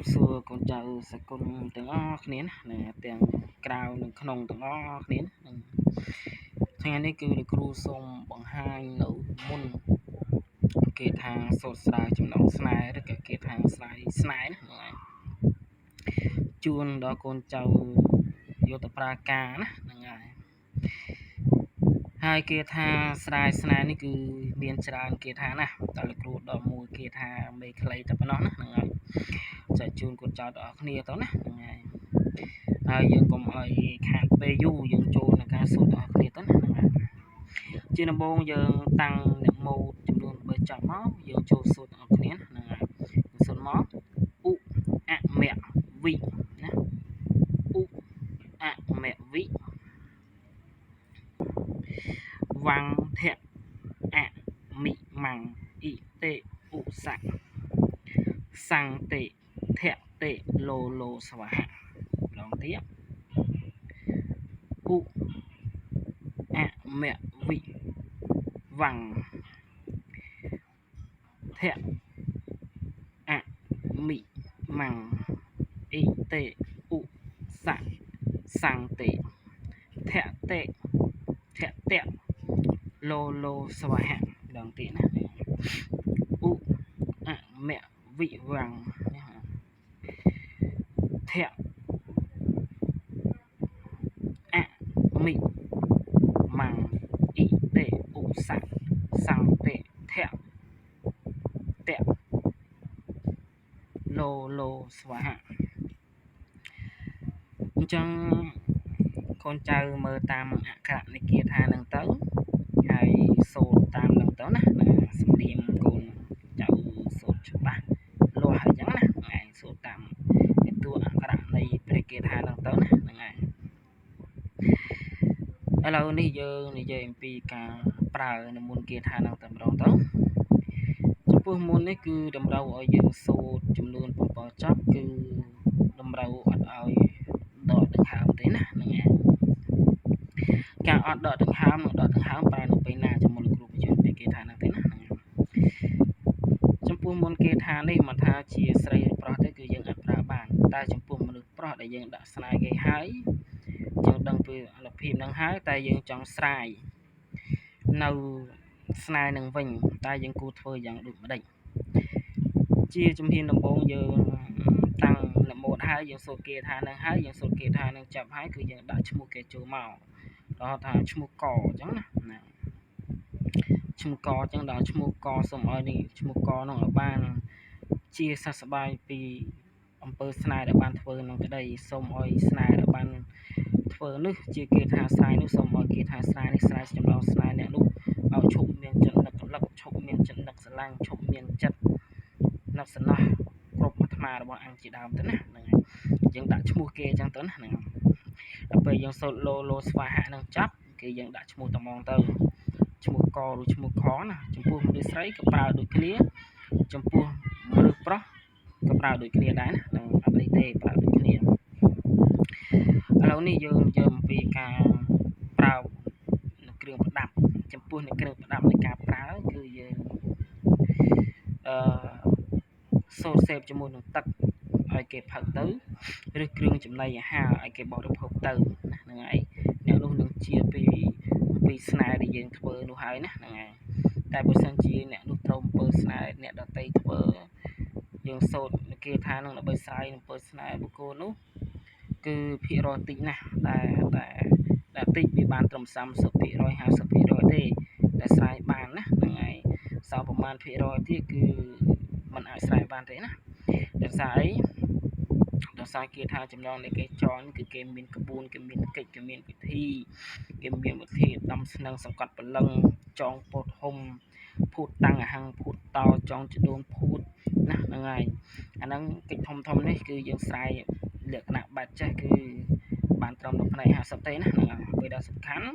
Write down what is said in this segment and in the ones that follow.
រាបសួរកូនចៅសកលទាំងអស់គ្នាណាទាំងក្រៅនិងក្នុងទាំងអស់គ្នាណាថ្ងៃនេះគឺលោកគ្រូសូមបង្ហាញនៅមុនគេថាសូត្រស្រាយចំណងស្នេហ៍ឬក៏គេថាស្រាយស្នេហ៍ណាជូនដល់កូនចៅយកទៅប្រើការណាហ្នឹងហើយហើយគេថាស្រាយស្នេហ៍នេះគឺមានច្រើនគេថាណាតែលោកគ្រូដល់មួយគេថាមេខ្លីតែប៉ុណ្ណោះណាហ្នឹងហើយចែកជូនកូនចៅទាំងអស់គ្នាទៅណាហ្នឹងហើយហើយយើងកុំឲ្យខាតពេលយូរយើងចូលในការសូត្រទាំងអស់គ្នាទៅណាហ្នឹងហើយជាដំបូងយើងតាំងនមោចំនួន3ចប់មកយើងចូលសូត្រទាំងអស់គ្នាហ្នឹងហើយសូត្រមកឧអមវិណាឧអមវិវੰធៈអមិមੰអ៊ីតេឧសៈសង្តិធៈតិលោលោស្វាហៈម្ដងទៀតឧអមវិវੰធៈអមិមੰអ៊ីតេឧសៈសង្តិធៈតិធៈតៈលោលោស្វាហៈម្ដងទៀតណាឧអមវិវੰធៈអមិមੰអ៊ីតេឧសៈសង្តិធៈតៈលោលោស្វាហៈអញ្ចឹងកូនចៅមើលតាមអក្ខរនិគាថានឹងទៅហើយសូត្រតាមនឹងទៅណាសំលៀងកូនចៅសូត្រច្បាស់លាស់អញ្ចឹងណាហ្នឹងឯងសូត្រតាមតួអក្ខរនៃព្រះគាថានឹងទៅណាហ្នឹងឯងឥឡូវនេះយើងនិយាយអំពីការប្រើនៅមុនគាថានឹងតែម្ដងទៅចំពោះមុននេះគឺតម្រូវឲ្យយើងសូត្រចំនួន7ចប់គឺតម្រូវអត់ឲ្យដកដង្ហើមទេណាហ្នឹងឯងការអត់ដកដង្ហើមនិងដកដង្ហើមប្រើនៅពេលណាជាមួយលោកគ្រូបញ្ជាក់ពីគេថាហ្នឹងទេណាហ្នឹងចំពោះមុនគេថានេះមិនថាជាស្រីឬប្រុសទេគឺយើងអាចប្រើបានតែចំពោះមនុស្សប្រុសដែលយើងដាក់ស្នេហ៍គេហើយយើងដឹងពីអនុភាពហ្នឹងហើយតែយើងចង់ស្រាយនៅស្នេហ៍នឹងវិញតែយើងគួរធ្វើយ៉ាងដូចម្ដេចជាជំហានដំបូងយើងតាំងនមោហើយយើងសូត្រគេថានឹងហើយយើងសូត្រគេថានឹងចាប់ហើយគឺយើងដាក់ឈ្មោះគេចូលមកដល់ថាឈ្មោះកអញ្ចឹងណាណាឈ្មោះកអញ្ចឹងដល់ឈ្មោះកសូមឲ្យនេះឈ្មោះកនោះឲ្យបានជាសះស្បើយពីអំពើស្នេហ៍ដែលបានធ្វើនឹងក្តីសូមឲ្យស្នេហ៍ដែលបានធ្វើនោះជាគេថាស្រាយនោះសូមឲ្យគេថាស្រាយនេះស្រាយចំណងស្នេហ៍អ្នកនោះឲ្យឈប់មានចិត្តនឹករលឹកឈប់មានចិត្តនឹកស្រឡាញ់ឈប់មានចិត្តនឹកសំណោះគ្រប់អាត្មារបស់អញជាដើមទៅណាហ្នឹងហើយយើងដាក់ឈ្មោះគេអញ្ចឹងទៅណាហ្នឹងដល់ពេលយើងសូត្រលោលោស្វាហៈនឹងចប់គេយើងដាក់ឈ្មោះត្មងទៅឈ្មោះកឬឈ្មោះខណាចំពោះមនុស្សស្រីក៏ប្រើដូចគ្នាចំពោះមនុស្សប្រុសក៏ប្រើដូចគ្នាដែរណានឹងអត់អីទេប្រើដូចគ្នាឥឡូវនេះយើងនិយាយអំពីការប្រើនៅគ្រឿងប្រដាប់ចំពោះនៅគ្រឿងប្រដាប់នៃការប្រើគឺយើងអឺសូត្រសេពជាមួយនឹងទឹកឲ្យគេផឹកទៅឬគ្រឿងចំណីអាហារឲ្យគេបរិភោគទៅណាហ្នឹងហើយអ្នកនោះនឹងជាពីស្នេហ៍ដែលយើងធ្វើនោះហើយណាហ្នឹងហើយតែបើសិនជាអ្នកនោះត្រូវអំពើស្នេហ៍អ្នកដតីធ្វើយើងសូត្រគេថានឹងដើម្បីស្រាយអំពើស្នេហ៍បុគ្គលនោះគឺភាគរយតិចណាស់ដែលដែលដែលតិចវាបានត្រឹម30% 50%ទេដែលស្រាយបានណាហ្នឹងហើយសល់ប្រមាណភាគរយទៀតគឺมันអាចស្រាយបានទេណាដោយសារអីដោយសារគេថាចំណងនៃគេចងគឺគេមានក្បួនគេមានកិច្ចគេមានពិធីគេមានវិធីដំស្នឹងសង្កត់ព្រលឹងចងពោតហុំភូតតាំងអហង្ភូតតោចងចដូនភូតណាហ្នឹងហើយអាហ្នឹងកិច្ចធំធំនេះគឺយើងស្រាយលក្ខណៈបែបចេះគឺបានត្រឹមដល់ផ្នែក50ទេណាហ្នឹងហើយពេលដល់សំខាន់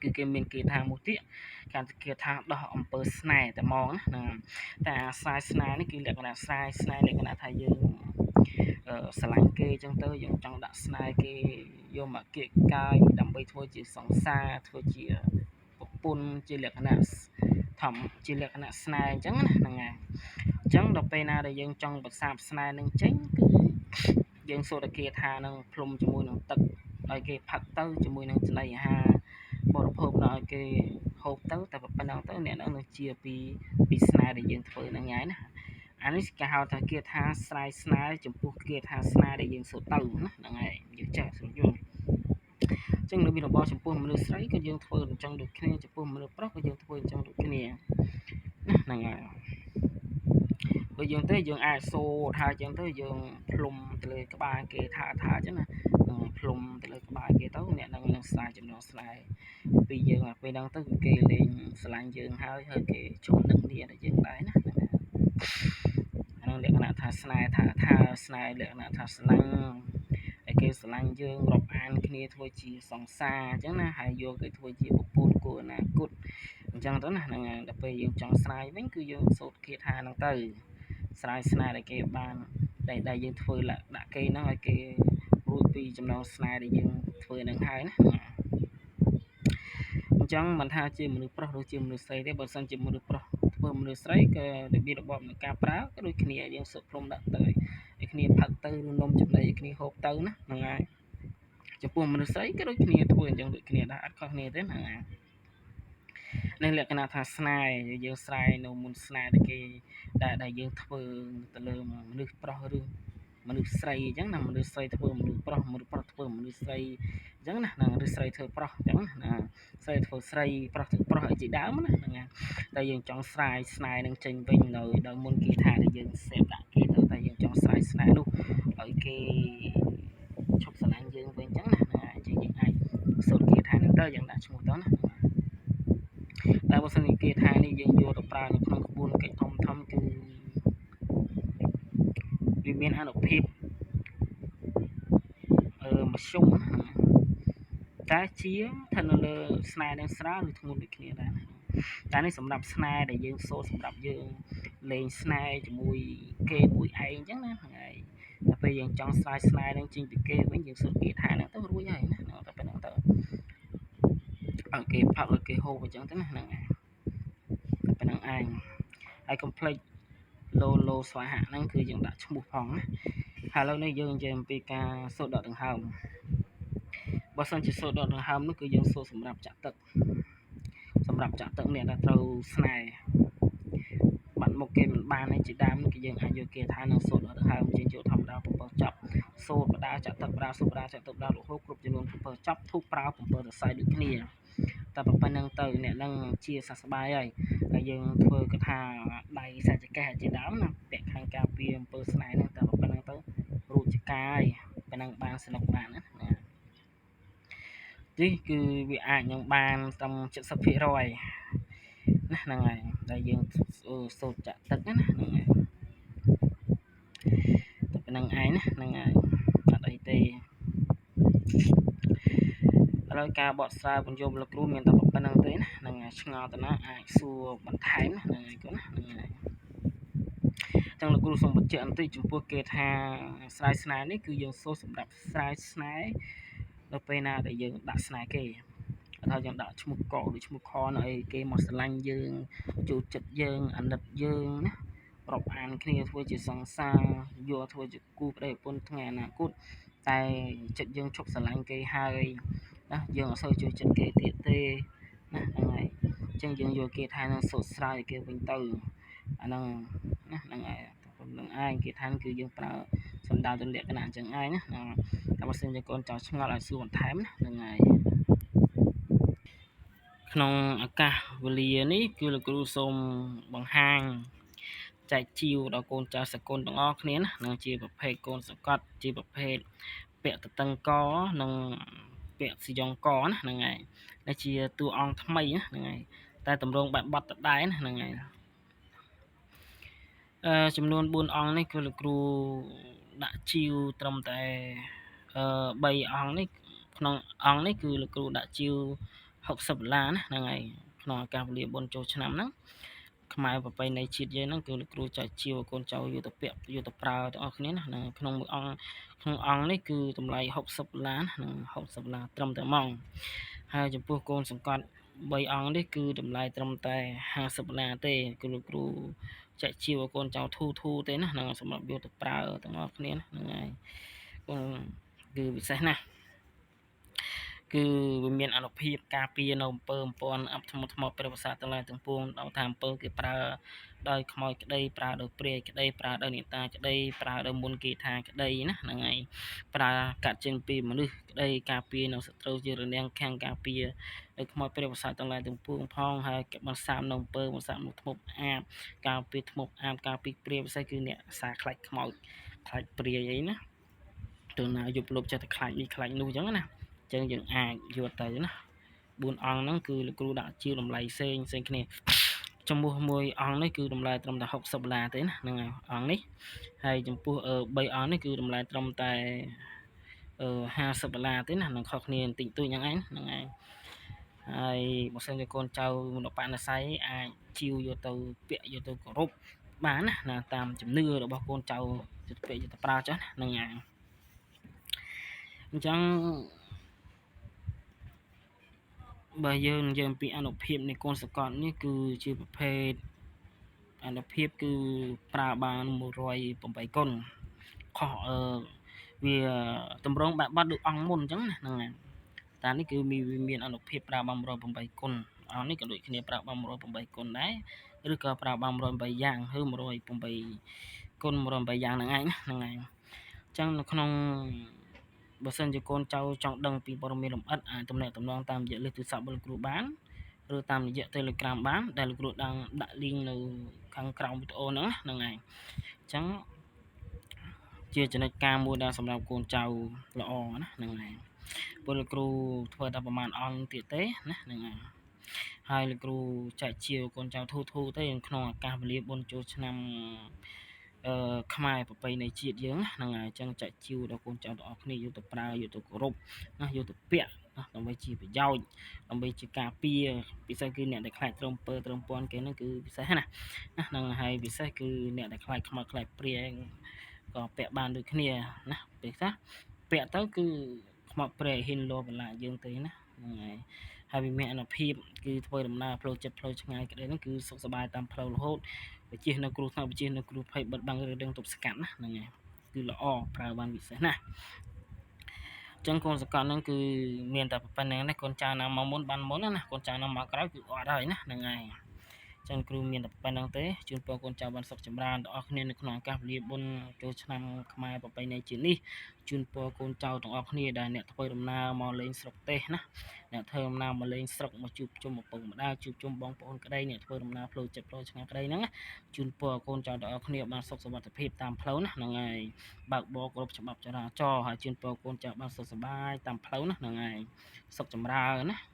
គឺគេមានគេថាមួយទៀតគេថាដោះអំពើស្នេហ៍តែហ្មងណាហ្នឹងតែអាស្រាយស្នេហ៍នេះគឺលក្ខណៈស្រាយស្នេហ៍លក្ខណៈថាយើងស្រឡាញ់គេអញ្ចឹងទៅយើងចង់ដាក់ស្នេហ៍គេយកមកគៀកកាយដើម្បីធ្វើជាសង្សារធ្វើជាប្រពន្ធជាលក្ខណៈធម្មជាលក្ខណៈស្នេហ៍អញ្ចឹងណាហ្នឹងហើយ ចឹងដល់ពេលណាដែលយើងចង់បន្សាបស្នេហ៍នឹងចេញគឺយើងសូត្រគាថានឹងផ្លុំជាមួយនឹងទឹកឲ្យគេផឹកទៅជាមួយនឹងចំណីអាហារបរិភោគដល់ឲ្យគេហូបទៅតែប៉ុណ្ណឹងទៅអ្នកនឹងជាពីស្នេហ៍ដែលយើងធ្វើហ្នឹងហើយណាអានេះគេហៅថាគាថាស្រ័យស្នេហ៍ចំពោះគាថាស្នេហ៍ដែលយើងសូត្រទៅណាហ្នឹងហើយយើងចេះស្រួលយល់ចឹងនៅមានរបរចំពោះមនុស្សស្រីក៏យើងធ្វើអញ្ចឹងដូចគ្នាចំពោះមនុស្សប្រុសក៏យើងធ្វើអញ្ចឹងដូចគ្នាណាហ្នឹងហើយបើយើងទៅយើងអាចសូត្រថាអញ្ចឹងទៅយើងផ្លុំទៅលើក្បាលគេថាអញ្ចឹងណាផ្លុំទៅលើក្បាលគេទៅអ្នកនឹងនឹងស្ដាយចំណងស្នេហ៍ពីយើងពេលហ្នឹងទៅគឺគេលេងស្រឡាញ់យើងហើយហើយគេជុំនឹងគ្នាដល់យើងដែរណាហ្នឹងអានឹងលក្ខណៈថាស្នេហ៍ថាស្នេហ៍លក្ខណៈថាស្រឡាញ់ហើយគេស្រឡាញ់យើងរាប់អានគ្នាធ្វើជាសង្សារអញ្ចឹងណាហើយយកគេធ្វើជាប្រពន្ធគូអនាគតអញ្ចឹងទៅណាហ្នឹងដល់ពេលយើងចង់ស្រាយវិញគឺយើងសូត្រគាថាហ្នឹងទៅស្រាយស្នេហ៍ដែលគេបានដែលយើងធ្វើដាក់គេហ្នឹងឲ្យគេរួចពីចំណងស្នេហ៍ដែលយើងធ្វើហ្នឹងហើយណាអញ្ចឹងមិនថាជាមនុស្សប្រុសឬជាមនុស្សស្រីទេបើសិនជាមនុស្សប្រុសធ្វើមនុស្សស្រីក៏របៀបរបបនៃការប្រើក៏ដូចគ្នាយើងសូត្រព្រំដាក់ទៅឲ្យគ្នាផឹកទៅឬនំចំណីឲ្យគ្នាហូបទៅណាហ្នឹងហើយចំពោះមនុស្សស្រីក៏ដូចគ្នាធ្វើអញ្ចឹងដូចគ្នាដែរអត់ខុសគ្នាទេហ្នឹងហើយនឹងលក្ខណៈថាស្នេហ៍យើងស្រែនៅមុនស្នេហ៍ដែលគេដែលយើងធ្វើទៅលើមនុស្សប្រុសឬមនុស្សស្រីអញ្ចឹងណាមនុស្សស្រីធ្វើមនុស្សប្រុសមនុស្សប្រុសធ្វើមនុស្សស្រីអញ្ចឹងណាហ្នឹងឬស្រីធ្វើប្រុសអញ្ចឹងណាស្រីធ្វើស្រីប្រុសធ្វើប្រុសអីជាដើមណាហ្នឹងតែយើងចង់ស្រាយស្នេហ៍នឹងចេញវិញនៅដល់មុនគេថាដែលយើងសេពដាក់គេទៅតែយើងចង់ស្រាយស្នេហ៍នោះឲ្យគេឈប់ស្រឡាញ់យើងវិញអញ្ចឹងណាហ្នឹងអញ្ចឹងយើងអាចសូត្រគេថាហ្នឹងទៅយើងដាក់ឈ្មោះទៅណាតែបើសិនជាគេថានេះយើងយកទៅប្រើនៅក្នុងក្បួនកិច្ចធំធំគឺវាមានអានុភាពមធ្យមណាតែជាស្ថិតនៅលើស្នេហ៍នឹងស្រាលឬធ្ងន់ដូចគ្នាដែរតែនេះសម្រាប់ស្នេហ៍ដែលយើងសូត្រសម្រាប់យើងលេងស្នេហ៍ជាមួយគេមួយឯងអញ្ចឹងណាហ្នឹងហើយតែពេលយើងចង់ស្រាយស្នេហ៍នឹងចេញពីគេវិញយើងសូត្រគេថាហ្នឹងទៅរួចហើយណាហ្នឹងតែប៉ុណ្្នឹងទៅឲ្យគេផឹកឲ្យគេហូបអញ្ចឹងទៅណាហ្នឹងហើយតែប៉ុណ្្នឹងឯងហើយកុំភ្លេចឡូឡូស្វាហៈហ្នឹងគឺយើងដាក់ឈ្មោះផងណាហើយឥឡូវនេះយើងនិយាយអំពីការសូត្រដកដង្ហើមបើសិនជាសូត្រដកដង្ហើមនោះគឺយើងសូត្រសម្រាប់ចាក់ទឹកសម្រាប់ចាក់ទឹកអ្នកដែលត្រូវស្នេហ៍បាត់មុខគេមិនបានឯជាដើមគឺយើងអាចយកគេថានឹងសូត្រដកដង្ហើមជាចូលធម្មតា7ចប់សូត្របដាចាក់ទឹកបដាសូត្របដាចាក់ទឹកបដារហូតគ្រប់ចំនួន7ចប់ធូបប្រើ7សរសៃដូចគ្នាតែប៉ុណ្្នឹងទៅអ្នកនឹងជាសះស្បើយហើយហើយយើងធ្វើកថាដៃសាច់ចកេះជាដើមណាពាក់ខាងការពារអំពើស្នេហ៍ហ្នឹងតែប៉ុណ្្នឹងទៅរួចជាកាយប៉ុណ្្នឹងបានសនុកបានណានេះគឺវាអាចនឹងបានត្រឹម70%ណាហ្នឹងហើយដែលយើងសូត្រចាក់ទឹកណាហ្នឹងហើយតែប៉ុណ្្នឹងឯងណាហ្នឹងហើយអត់អីទេឥឡូវការបកស្រាយបញ្យល់លោកគ្រូមានតែប៉ុណ្្នឹងទេណាហ្នឹងហើយឆ្ងល់ទៅណាអាចសួរបន្ថែមណាហ្នឹងហើយកូនណាហ្នឹងហើយចឹងលោកគ្រូសូមបញ្ជាក់បន្តិចចំពោះគេថាស្រាយស្នេហ៍នេះគឺយើងសូត្រសម្រាប់ស្រាយស្នេហ៍នៅពេលណាដែលយើងដាក់ស្នេហ៍គេថាយើងដាក់ឈ្មោះកឬឈ្មោះខនៅអីគេមកស្រឡាញ់យើងចូលចិត្តយើងអាណិតយើងណារាប់អានគ្នាធ្វើជាសង្សារយកធ្វើជាគូប្តីប្រពន្ធថ្ងៃអនាគតតែចិត្តយើងឈប់ស្រឡាញ់គេហើយណាយើងអត់សូវចូលចិត្តគេទៀតទេណាហ្នឹងហើយអញ្ចឹងយើងយកគេថានឹងសូត្រស្រាយគេវិញទៅអាហ្នឹងណាហ្នឹងហើយនឹងឯងគេថាគឺយើងប្រើសំដៅទៅលក្ខណៈអញ្ចឹងឯងណាតែបើសិនជាកូនចៅឆ្ងល់ឲ្យសួរបន្ថែមណាហ្នឹងហើយក្នុងឱកាសវេលានេះគឺលោកគ្រូសូមបង្ហាញចែកជីវដល់កូនចៅសកលទាំងអស់គ្នាណានឹងជាប្រភេទកូនសកត់ជាប្រភេទពាក់តតឹងកនិងពាក់សិយងកណាហ្នឹងហើយនេះជាតួអង្គថ្មីណាហ្នឹងហើយតែតម្រងបែបបត់ដដែលណាហ្នឹងហើយចំនួន4អង្គនេះគឺលោកគ្រូដាក់ជីវត្រឹមតែ3អង្គនេះក្នុងអង្គនេះគឺលោកគ្រូដាក់ជីវ60ដុល្លារណាហ្នឹងហើយក្នុងឱកាសវេលាបុណ្យចូលឆ្នាំហ្នឹងខ្មែរប្រពៃណីជាតិយើងហ្នឹងគឺលោកគ្រូចែកជីវកូនចៅយកទៅពាក់យកទៅប្រើទាំងអស់គ្នាណាហ្នឹងក្នុងមួយអង្គក្នុងអង្គនេះគឺតម្លៃ60ដុល្លារណាហ្នឹង60ដុល្លារត្រឹមតែម៉ោងហើយចំពោះកូនសង្កត់3អង្គនេះគឺតម្លៃត្រឹមតែ50ដុល្លារទេគឺលោកគ្រូ ចែកជាវឲ្យកូនចៅធូធូទេណាហ្នឹងសម្រាប់យកទៅប្រើទាំងអស់គ្នាហ្នឹងហើយកូនគឺពិសេសណាស់គឺវាមានអនុភាពការពារនៅអំពើអំព័ន្ធអបថ្មថ្មព្រះប្រសាទទាំងឡាយទាំងពួងដល់ថាអំពើគេប្រើដោយខ្មោចក្តីប្រើដោយព្រាយក្តីប្រើដោយនេតាក្តីប្រើដោយមុនគេថាក្តីណាហ្នឹងហើយប្រើកាត់ចេញពីមនុស្សក្តីការពារនៅសត្រូវជារនាំងខាងការពារដោយខ្មោចព្រះប្រសាទទាំងឡាយទាំងពួងផងហើយបន្សាបនៅអំពើបន្សាបនៅធ្មប់អាបការពារធ្មប់អាបការពារព្រាយពិសេសគឺអ្នកសាខ្លាច់ខ្មោចខ្លាច់ព្រាយអីណាទៅណាយប់លប់ចិត្តតែខ្លាចនេះខ្លាចនោះអញ្ចឹងណាចឹងយើងអាចយកទៅណា4អង្គហ្នឹងគឺលោកគ្រូដាក់ជាតម្លៃផ្សេងផ្សេងគ្នាចំពោះមួយអង្គនេះគឺតម្លៃត្រឹមតែ60ដុល្លារទេណាហ្នឹងហើយអង្គនេះហើយចំពោះ3អង្គនេះគឺតម្លៃត្រឹមតែ50ដុល្លារទេណានឹងខុសគ្នាបន្តិចតួចហ្នឹងឯងហ្នឹងឯងហើយបើសិនជាកូនចៅមនុបនិស័យអាចជាវយកទៅពាក់យកទៅគោរពបានណាតាមជំនឿរបស់កូនចៅយកទៅពាក់យកទៅប្រើចុះហ្នឹងឯងអញ្ចឹងបើយើងនិយាយអំពីអនុភាពនៃកូនសកលនេះគឺជាប្រភេទអនុភាពគឺប្រើបាន108គុណខុសអឺវាតម្រងបែបបាត់ដូចអង្គមុនអញ្ចឹងណាហ្នឹងហើយតានេះគឺមានអនុភាពប្រើបាន108គុណអង្គនេះក៏ដូចគ្នាប្រើបាន108គុណដែរឬក៏ប្រើបាន108យ៉ាងឬ108គុណ108យ៉ាងហ្នឹងឯងហ្នឹងឯងអញ្ចឹងនៅក្នុងបើសិនជាកូនចៅចង់ដឹងពីព័ត៌មានលម្អិតអាចទំនាក់ទំនងតាមរយៈលេខទូរស័ព្ទរបស់លោកគ្រូបានឬតាមរយៈ Telegram បានដែលលោកគ្រូដាក់ link នៅខាងក្រោមវីដេអូហ្នឹងហ្នឹងឯងអញ្ចឹងជាចំណុចការមួយដែលសម្រាប់កូនចៅល្អណាហ្នឹងឯងពលលោកគ្រូធ្វើតែប្រហែលអង្គទៀតទេណាហ្នឹងឯងហើយលោកគ្រូចែកជាវកូនចៅធូធូទេក្នុងឱកាសវេលាបុណ្យចូលឆ្នាំអឺខ្មែរប្រពៃណីជាតិយើងហ្នឹងហើយអញ្ចឹងចែកជាវដល់កូនចៅទាំងអស់គ្នាយកទៅប្រើយកទៅគោរពណាយកទៅពាក់ណាដើម្បីជាប្រយោជន៍ដើម្បីជាការពារពិសេសគឺអ្នកដែលខ្លាចត្រឹមពើត្រឹមពាន់គេហ្នឹងគឺពិសេសណាណាហ្នឹងហើយពិសេសគឺអ្នកដែលខ្លាចខ្មោចខ្លាចព្រាយក៏ពាក់បានដូចគ្នាណាពិសេសពាក់ទៅគឺខ្មោចព្រាយហ៊ានលោបន្លាយើងទេណាហ្នឹងហើយហើយវាមានអនុភាពគឺធ្វើដំណើរផ្លូវចិត្តផ្លូវឆ្ងាយក្តីហ្នឹងគឺសុខសប្បាយតាមផ្លូវរហូតវិជានៅគ្រោះថ្នាក់វិជានៅគ្រោះភ័យបិទបាំងរឿងទប់ស្កាត់ណាហ្នឹងហើយគឺល្អប្រើបានពិសេសណាចឹងកូនសកលហ្នឹងគឺមានតែប៉ុណ្្នឹងណាកូនចៅណាមកមុនបានមុនណាកូនចៅណាមកក្រោយគឺអត់ហើយណាហ្នឹងហើយចឹងគ្រូមានតែប៉ុណ្្នឹងទេជូនពរកូនចៅបានសុខចម្រើនទាំងអស់គ្នានៅក្នុងឱកាសវេលាបុណ្យចូលឆ្នាំខ្មែរប្រពៃណីជាតិនេះជូនពរកូនចៅទាំងអស់គ្នាដែលអ្នកធ្វើដំណើរមកលេងស្រុកទេសណាអ្នកធ្វើដំណើរមកលេងស្រុកមកជួបជុំឪពុកម្ដាយជួបជុំបងប្អូនក្តីអ្នកធ្វើដំណើរផ្លូវចិត្តផ្លូវឆ្ងាយក្តីហ្នឹងជូនពរកូនចៅទាំងអស់គ្នាបានសុខសុវត្ថិភាពតាមផ្លូវណាហ្នឹងហើយបើកបរគ្រប់ច្បាប់ចរាចរណ៍ហើយជូនពរកូនចៅបានសុខសប្បាយតាមផ្លូវណាហ្នឹងហើយសុខចម្រើនណា។